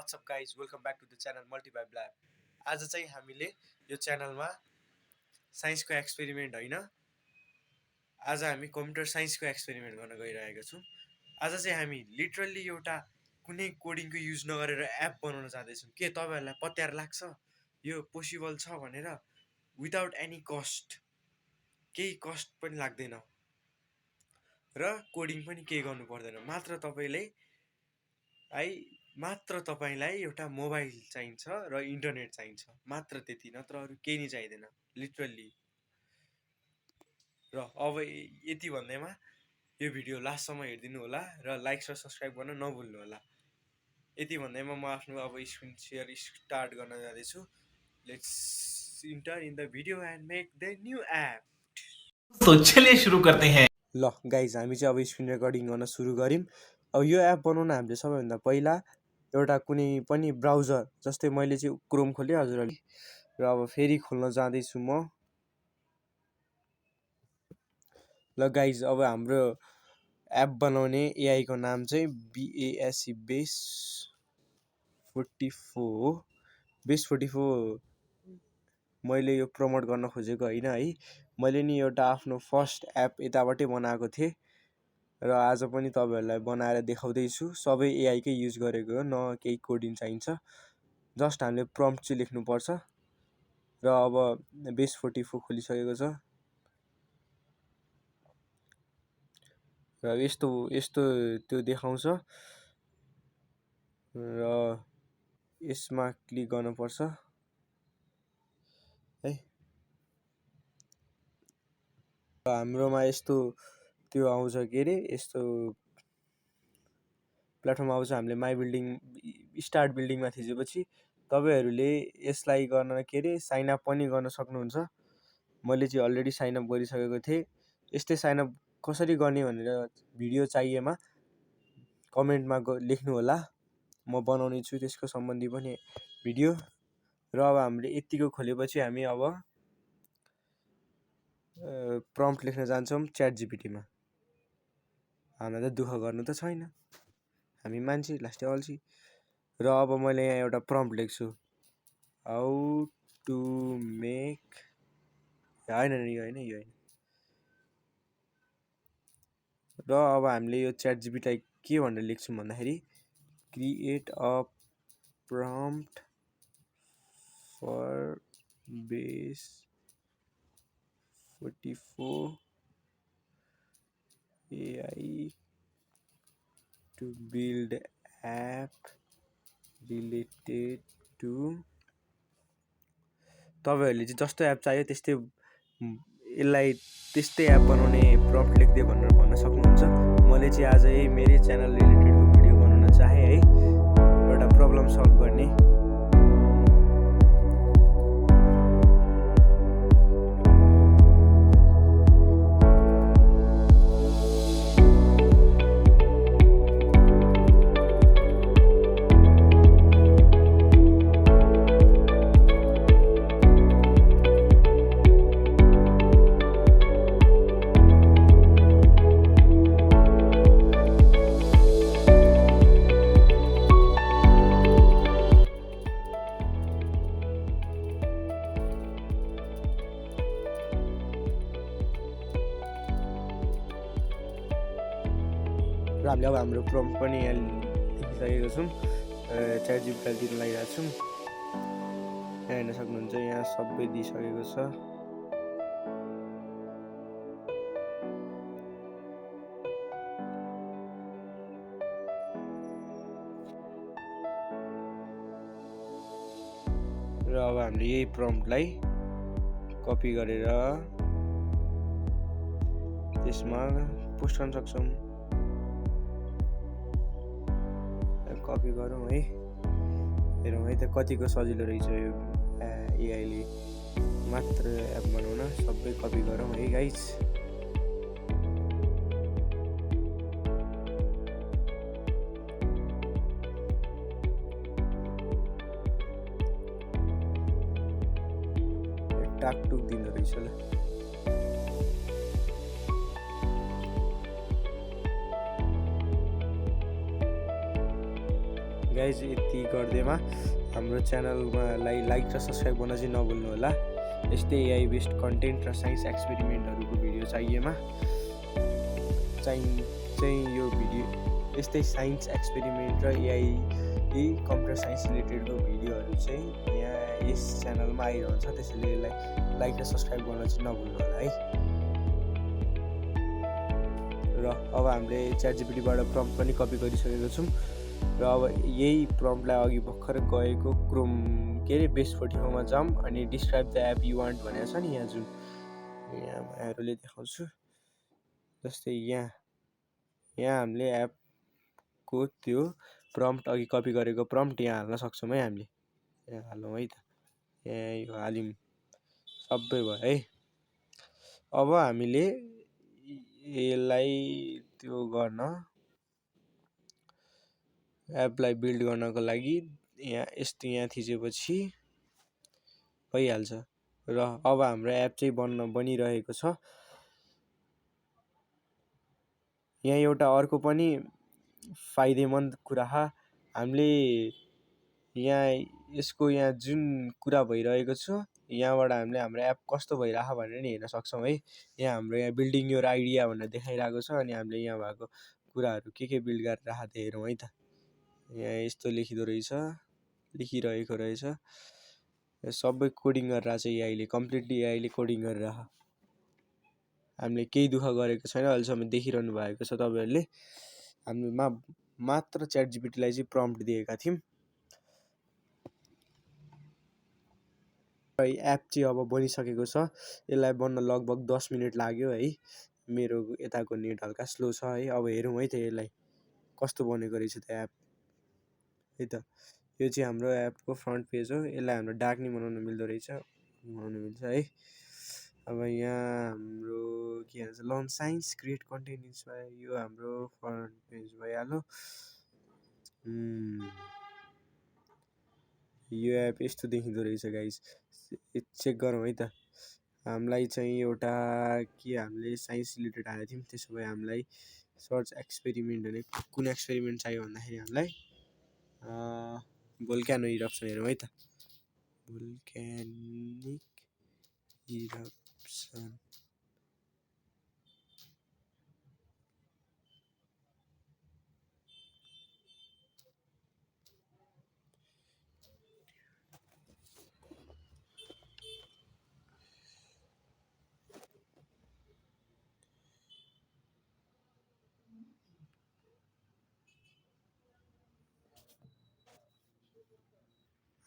WhatsApp guys, welcome back to the channel Multivibe lab. आज चाहिँ हामीले यो च्यानलमा साइन्सको एक्सपेरिमेन्ट होइन, आज हामी कम्प्युटर साइन्सको एक्सपेरिमेन्ट गर्न गइरहेका छौँ। आज चाहिँ हामी लिटरल्ली एउटा कुनै कोडिङको युज नगरेर एप बनाउन जाँदैछौँ। के तपाईँहरूलाई पत्यार लाग्छ यो पोसिबल छ भनेर? विदाउट एनी कस्ट, केही कस्ट पनि लाग्दैन र कोडिङ पनि केही गर्नु पर्दैन। मात्र तपाईँलाई एउटा मोबाइल चाहिन्छ र इन्टरनेट चाहिन्छ, मात्र त्यति, नत्र अरू केही नै चाहिँदैन लिटरल्ली। र अब यति भन्दैमा यो भिडियो लास्टसम्म हेरिदिनु होला र लाइक र सब्सक्राइब गर्न नभुल्नु होला। यति भन्दैमा म आफ्नो अब स्क्रिन सेयर स्टार्ट गर्न जाँदैछु। Let's enter in the video and make the new app. तो चलिए शुरू करते हैं। ल गाइज, हामी चाहिँ अब स्क्रिन रेकर्डिङ गर्न सुरु गऱ्यौँ। अब यो एप बनाउन हामीले सबैभन्दा पहिला एउटा कुनै पनि ब्राउजर, जस्तै मैले चाहिँ क्रोम खोलेँ हजुरहरूले, र अब फेरि खोल्न जाँदैछु म। ल गाइज, अब हाम्रो एप बनाउने एआईको नाम चाहिँ BASE Base44 हो। Base44 मैले यो प्रमोट गर्न खोजेको होइन है, मैले नि एउटा आफ्नो फर्स्ट एप यताबाटै बनाएको थिएँ र आज पनि तपाईँहरूलाई बनाएर देखाउँदैछु। सबै एआईकै युज गरेको हो, न केही कोडिङ चाहिन्छ, जस्ट हामीले प्रम्प्ट चाहिँ लेख्नुपर्छ। र अब Base44 खोलिसकेको छ र यस्तो त्यो देखाउँछ र यसमा क्लिक गर्नुपर्छ है। हाम्रोमा यस्तो त्यो आउँछ, के अरे, यस्तो प्लेटफर्म आउँछ। हामीले माई बिल्डिङ स्टार्ट बिल्डिङमा थिचेपछि तपाईँहरूले यसलाई गर्न, के अरे, साइनअप पनि गर्न सक्नुहुन्छ। मैले चाहिँ अलरेडी साइनअप गरिसकेको थिएँ। यस्तै साइनअप कसरी गर्ने भनेर भिडियो चाहिएमा कमेन्टमा लेख्नु होला, म बनाउने छु त्यसको सम्बन्धी पनि भिडियो। र अब हामीले यतिको खोलेपछि हामी अब प्रम्प्ट लेख्न जान्छौँ च्याट जिपिटीमा। हामीलाई त दुःख गर्नु त छैन, हामी मान्छे लास्टै अल्छी। र अब मैले यहाँ एउटा प्रम्प्ट लेख्छु, हाउ टु मेक, होइन यो होइन। र अब हामीले यो च्याट जिपिटीलाई के भनेर लेख्छौँ भन्दाखेरि, create a prompt for Base44 AI to build app related to। तपाईँहरूले चाहिँ जस्तो एप चाहियो त्यस्तै यसलाई त्यस्तै एप बनाउने प्रम्प्ट लेख्दै भनेर भन्न सक्नुहुन्छ। मैले चाहिँ आज यही मेरै च्यानल रिलेटेडको भिडियो बनाउन चाहेँ है, एउटा प्रब्लम सल्भ गर्ने। र हामीले अब हाम्रो प्रम्प्ट पनि यहाँ लेखिसकेको छौँ, च्याट जिपिटीलाई दिन लागिरहेको छौँ। यहाँ हेर्न सक्नुहुन्छ, यहाँ सबै दिइसकेको छ। र अब हामीले यही प्रम्प्टलाई कपी गरेर त्यसमा पोस्ट गर्न सक्छौँ। कपी गरौँ है, हेरौँ है त कतिको सजिलो रहेछ यो एआईले मात्र एप बनाउन। सबै कपी गरौँ है गाइज। टाकटुक दिँदो रहेछ ल। गाइज यति गर्दैमा हाम्रो च्यानललाई लाइक र सब्सक्राइब गर्न चाहिँ नभुल्नु होला। यस्तै एआई बेस्ड कन्टेन्ट र साइन्स एक्सपेरिमेन्टहरूको भिडियो चाहिएमा चाहिँ यो भिडियो यस्तै साइन्स एक्सपेरिमेन्ट र एआई कम्प्युटर साइन्स रिलेटेडको भिडियोहरू चाहिँ यहाँ यस च्यानलमा आइरहन्छ। त्यसैले यसलाई लाइक र सब्सक्राइब गर्न चाहिँ नभुल्नु होला है। र अब हामीले च्याटजिपिटीबाट प्रम्प्ट पनि कपी गरिसकेको छौँ र अब यही प्रम्प्टलाई अघि भर्खर गएको क्रोम बेस 44मा जाउँ अनि describe the app you want भनेको छ नि, यहाँ जुन यहाँ एरोले देखाउँछु। जस्तै यहाँ हामीले एपको त्यो प्रम्प्ट अघि कपी गरेको प्रम्प्ट यहाँ हाल्न सक्छौँ है। हामीले यहाँ हालौँ है त, यहाँ यो हाल्यौँ, सबै भयो है। अब हामीले यसलाई त्यो गर्न एपलाई बिल्ड गर्नको लागि यहाँ यस्तो यहाँ थिचेपछि भइहाल्छ। र अब हाम्रो एप चाहिँ बनिरहेको छ। यहाँ एउटा अर्को पनि फाइदेमन्द कुरा हामीले यहाँ जुन कुरा भइरहेको छ यहाँबाट हामीले हाम्रो एप कस्तो भइरह भनेर नि हेर्न सक्छौँ है। यहाँ हाम्रो यहाँ बिल्डिङ योर आइडिया भनेर देखाइरहेको छ अनि हामीले यहाँ भएको कुराहरू के बिल्ड गरेर राखेको हेरौँ है त। यहाँ यस्तो लेखिरहेको रहेछ, सबै कोडिङ गरेर चाहिँ एआईले कम्प्लिटली एआईले कोडिङ गरेर हामीले केही दुःख गरेको छैन। अहिलेसम्म देखिरहनु भएको छ तपाईँहरूले। हामीले मात्र च्याटजिपिटीलाई चाहिँ प्रम्प्ट दिएका थियौँ र एप चाहिँ अब बनिसकेको छ। यसलाई बन्न लगभग 10 मिनट लाग्यो है। मेरो यताको नेट हल्का स्लो छ है। अब हेरौँ है त यसलाई कस्तो बनेको रहेछ त एप है त। यो चाहिँ हाम्रो एपको फ्रन्ट पेज हो। यसलाई हाम्रो डार्क नि बनाउनु मिल्दो रहेछ, मिल्छ है। अब यहाँ हाम्रो के भन्छ learn science create content inspire, यो हाम्रो फ्रन्ट पेज भइहाल्यो। यो एप यस्तो देखिँदो रहेछ गाइस, चेक गरौँ है त। हामीलाई चाहिँ एउटा हामीले साइन्स रिलेटेड आएको थियौँ, त्यसो भए हामीलाई सर्च एक्सपेरिमेन्ट भने कुन एक्सपेरिमेन्ट चाहियो भन्दाखेरि हामीलाई भोल्क्यानो इरप्सन हेरौँ है त। भोल्क्यानिक इरप्सन,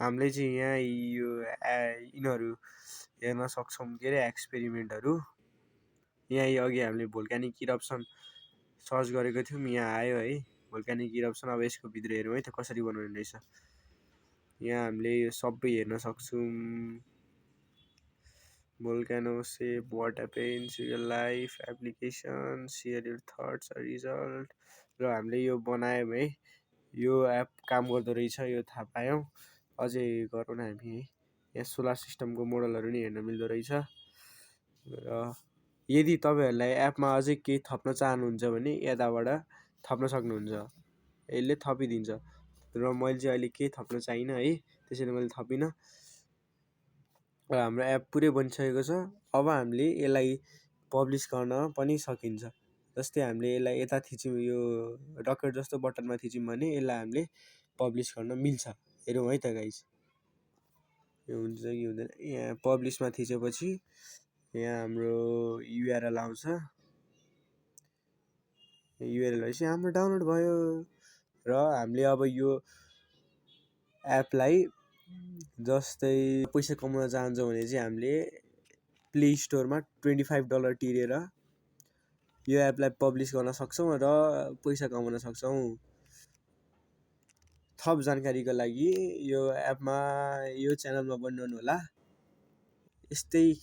हामीले चाहिँ यहाँ यो यिनीहरू हेर्न सक्छौँ एक्सपेरिमेन्टहरू। यहाँ अघि हामीले भोल्क्यानिक इरप्सन सर्च गरेको थियौँ, यहाँ आयो है भोल्क्यानिक इरप्सन। अब यसको भित्र हेरौँ है त कसरी बनाउने रहेछ। यहाँ हामीले यो सबै हेर्न सक्छौँ। Volcano shape, what happens, real life application, share your thoughts result. र हामीले यो बनायौँ है, यो एप काम गर्दो रहेछ यो थाहा पायौँ। अझै गरौँ न हामी है। यहाँ सोलर सिस्टमको मोडलहरू नि हेर्न मिल्दो रहेछ। र यदि तपाईँहरूलाई एपमा अझै केही थप्न चाहनुहुन्छ भने यताबाट थप्न सक्नुहुन्छ, यसले थपिदिन्छ। र मैले चाहिँ अहिले केही थप्न चाहिनँ है, त्यसैले मैले थपिनँ। र हाम्रो एप पुरै बनिसकेको छ। अब हामीले यसलाई पब्लिस गर्न पनि सकिन्छ। जस्तै हामीले यसलाई यता थिच्यौँ, यो रकेट जस्तो बटनमा थिच्यौँ भने यसलाई हामीले पब्लिस गर्न मिल्छ। हेरौँ है त गाइस, यो हुन्छ कि हुँदैन। यहाँ पब्लिसमा थिचेपछि यहाँ हाम्रो युआरएल आउँछ। युआरएल भएपछि हाम्रो डाउनलोड भयो। र हामीले अब यो एपलाई जस्तै पैसा कमाउन चाहन्छौँ भने चाहिँ हामीले प्ले स्टोरमा $25 तिरेर यो एपलाई पब्लिस गर्न सक्छौँ र पैसा कमाउन सक्छौँ। थप जानकारीको लागि यो एपमा यो च्यानलमा बनिरहनु होला। यस्तै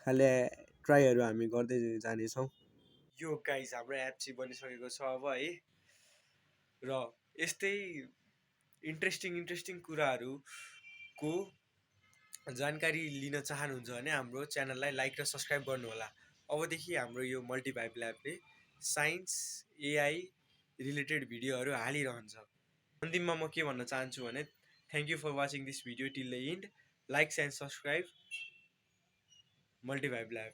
खाले ट्राईहरू हामी गर्दै जानेछौँ। यो गाइस हाम्रो एप चाहिँ बनिसकेको छ अब है। र यस्तै इन्ट्रेस्टिङ कुराहरूको जानकारी लिन चाहनुहुन्छ भने हाम्रो च्यानललाई लाइक र सब्सक्राइब गर्नुहोला। अबदेखि हाम्रो यो मल्टिभाइब ल्याबले साइन्स एआई रिलेटेड भिडियोहरू हालिरहन्छ। अन्तिममा म के भन्न चाहन्छु भने thank you for watching this video till the end. Like and subscribe Multivibe lab.